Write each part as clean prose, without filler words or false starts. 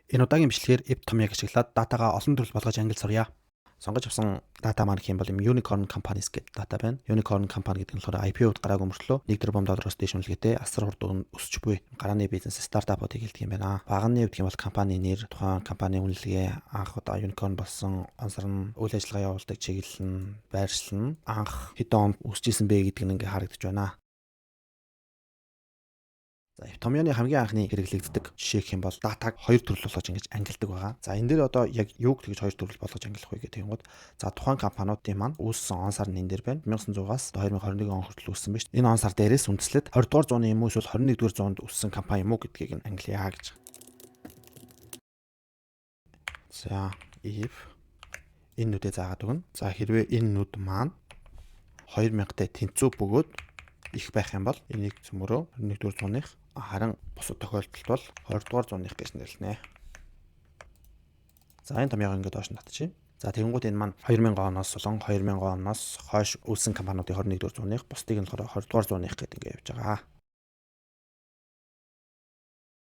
Энэ удаагийн бичлэгээр if томьёог ашиглаад датагаа олон төрөл болгож ангилж сурья. Сонгож авсан дата маань гэх юм бол юм Unicorn Companies гэдэг дата байна. Unicorn Company гэдэг нь болохоор IPO-д гараагүй мөртлөө 1 тэрбум доллароос дээш үнэлгээтэй асар хурд өсч буй гарааны бизнес стартапуудыг хэлдэг юм байна. Баганы хувьд гэх юм бол компани нэр, тухайн компани үнэлгээ, анх удаа unicorn болсон он сар нь, үйл ажиллагаа явуулдаг чиглэл нь, байршил нь, анх хэдэн онд өсөж исэн бэ гэдэг нь ингээ харагдаж байна. За, томьёоны хамгийн анхны хэрэглэгддэг жишээ гэх юм бол датаг хоёр төрөл болгож ингэж ангилдаг байгаа. За, энэ дээр одоо яг юуг тэгж хоёр төрөл болгож ангилах вэ гэх юм бол, за, тухайн компаниудын маань үүссэн он сар нь энэ дээр байна. 1900-аас 2021 он хүртэл үүссэн байна шүү дээ. Энэ он сар дээрээс үндэслээд 20 дугаар зууны юм уу эсвэл 21 дугаар зуунд үүссэн компани юм уу гэдгийг нь ангилъя гэж. За, if энэ нүдээ заагаад өгнө. За, хэрвээ энэ нүд маань 2000-тай тэнцүү бөгөөд их байх юм бол энийг цөмөрөө 21 дугаар зууных, харин бусад тохиолдолд бол 20 дугаар зууных гэж нэрлэнэ. За, энэ томьёог ингээд доош нь татчих. За, тэгэнгүүт энэ маань 2000 оноос болон 2000 оноос хойш үүссэн компаниудын 21 дугаар зууных, бусдыг нь болохоор 20 дугаар зууных гэдэг ингээд явж байгаа.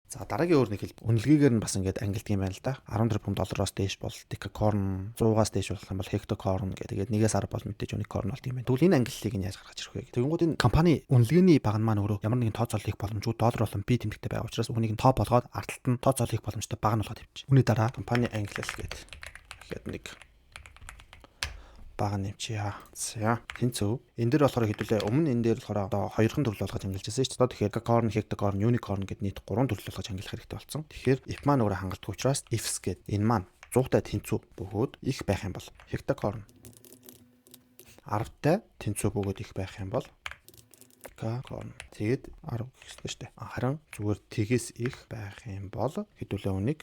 За, дараагийн өөр нэг хэл үнэлгээгээр нь бас ингээд ангилдаг юм байна л да. 10 тэрбум доллароос дээш бол decacorn, 100-аас дээш болох юм бол hectocorn гэдэг. Тэгээд 1-ээс 10 бол мэдээж unicorn болдог юм байна. Тэгвэл энэ ангиллыг нь яаж гаргаж ирэх вэ? Тэгэнгүүт энэ компани үнэлгээний баг нь маань өөрөө ямар нэгэн тооцоолол хийх боломжгүй доллар болон би тэмдэгтэй байгаа учраас үүнийг нь тоо болгоод ард талд нь тооцоолол хийх боломжтой баг нь болгоод тавьчих. Үүний дараа компани ангилал гэдэг. Тэгэхээр нэг бага нэмчихье. За, тэнцүү. Энэ дээр болохоор хэдүүлээ өмнө энэ дээр болохоор одоо хоёрхан төрөл болгож ангилж байсан шүү дээ. Тэгэхээр decacorn, hectocorn, unicorn гэд нийт гурван төрөл болгож ангилах хэрэгтэй болсон. Тэгэхээр if маань өөрөө хангалтгүй учраас ifs гэд энэ маань 100-тай тэнцүү бөгөөд их байх юм бол hectocorn, 10-тай тэнцүү бөгөөд их байх юм бол decacorn. Тэгээд 10 гэх ёстой шүү дээ. Харин зүгээр тэгээс их байх юм бол хэдүүлээ үнийг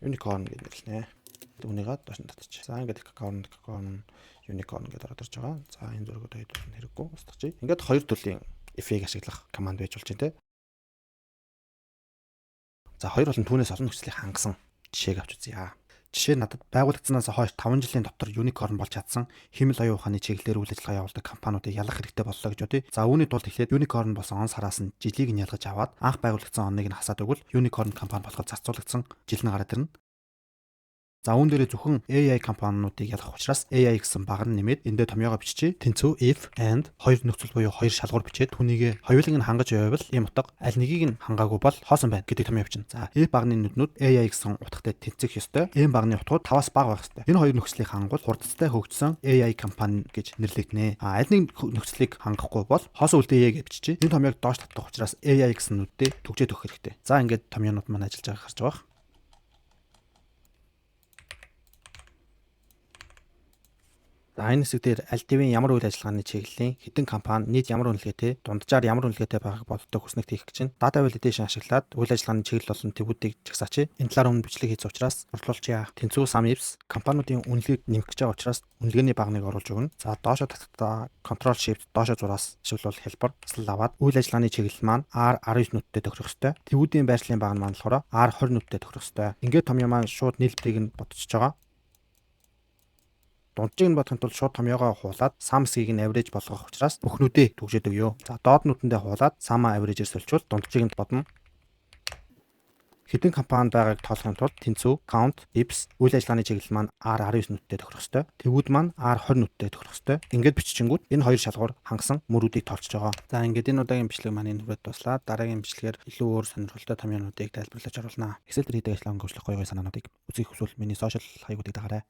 unicorn гэж нэрлэнэ. Үүнийгээ доош нь татчих. За, ингээд decacorn, decacorn, unicorn гэдээ ороод ирж байгаа. За, энэ зургийг хэдүүл нь хэрэггүй устгачих. Ингээд хоёр төрлийн if-ийг ашиглах команд байж болж байна те. За, хоёр болон түүнээс олон нөхцөлийг хангасан жишээг авч үзье. Жишээ нь надад байгуулагдсанаас хойш 5 жилийн дотор unicorn болж чадсан хиймэл оюун ухааны чиглэлээр үйл ажиллагаа явуулдаг компаниудыг ялгах хэрэгтэй боллоо гэж бодъё. За, үүний тулд эхлээд unicorn болсон он сараас нь жилийг нь ялгаж аваад анх байгуулагдсан оныг нь хасаад өгвөл unicorn компани болоход зарцуулагдсан жил нь гараад ирнэ. За, үүн дээрээ зөвхөн AI компаниудыг ялгах учраас AI гэсэн баг нь нэмээд эндээ томьёогоо биччихье. Тэнцүү if and хоёр нөхцөл буюу хоёр шалгуур бичээд түүнийг хоёуланг нь хангаж байвал ийм утга, аль нэгийг нь хангаагүй бол хоосон байна гэдэг томьёо бичнэ. За, if багны нүднүүд AI гэсэн утгатай тэнцэх ёстой. M багны утгууд 5-аас бага байх ёстой. Энэ хоёр нөхцөлийг хангавал хурдтай хөгжсөн AI компани гэж нэрлэгдэнэ. А аль нэг нөхцөлийг хангахгүй бол хоосон үлдээе гэж биччихье. Энэ томьёог доош татах учраас AI гэсэн нүдтэй түгжээд өгөх хэрэгтэй. За, ингээд томьёонууд маань ажиллаж байгааг харж байгаа. За, энэ хэсэг дээр аль хэдийн ямар үйл ажиллагааны чиглэлийн хэдэн компани нийт ямар үнэлгээтэй, дунджаар ямар үнэлгээтэй байгааг боддог хүснэгт хийх гэж байна. Data validation ашиглаад үйл ажиллагааны чиглэл болон твүүдийг жагсаачъя. Энэ талаар өмнө бичлэг хийсэн учраас хурлуулчихъя. Тэнцүү sum ifs компаниудын үнэлгээг нэмэх гэж байгаа учраас үнэлгээний баганыг оруулж өгнө. За, доошо татахдаа control shift доошо зураас ашиглавал хялбар таслал аваад үйл ажиллагааны чиглэл маань R19 нүдтэй тохирох ёстой. Твүүдийн байршлын багана маань болохоор R20 нүдтэй тохирох ёстой. Ингээд томьёо маань шууд нийлбэрийг нь бодчихож байгаа. Дунджийг нь бодохын тулд шууд томьёогоо хуулаад sum хэсгийг нь average болгох учраас бүхнүүдээ түгжээд өгье. За, доод нүдэндээ хуулаад sum average-ээр соличвол дунджийг нь бодно. Хэдэн компани байгааг тоолохын тулд тэнцүү count ifs үйл ажиллагааны чиглэл маань R19 нүдтэй тохирох ёстой. Твүүд маань R20 нүдтэй тохирох ёстой. Ингээд биччихэнгүүт энэ хоёр шалгуур хангасан мөрүүдийг тоолчихож байгаа. За, ингээд энэ удаагийн бичлэг маань энэ хүрээд дууслаа. Дараагийн бичлэгээр илүү өөр сонирхолтой томьёонуудыг тайлбарлаж оруулнаа. Excel дээр хийдэг ажлаа хөнгөвчлөх гоё гоё санаануудыг үзэх хүсвэл миний social хаягуудыг дагаарай.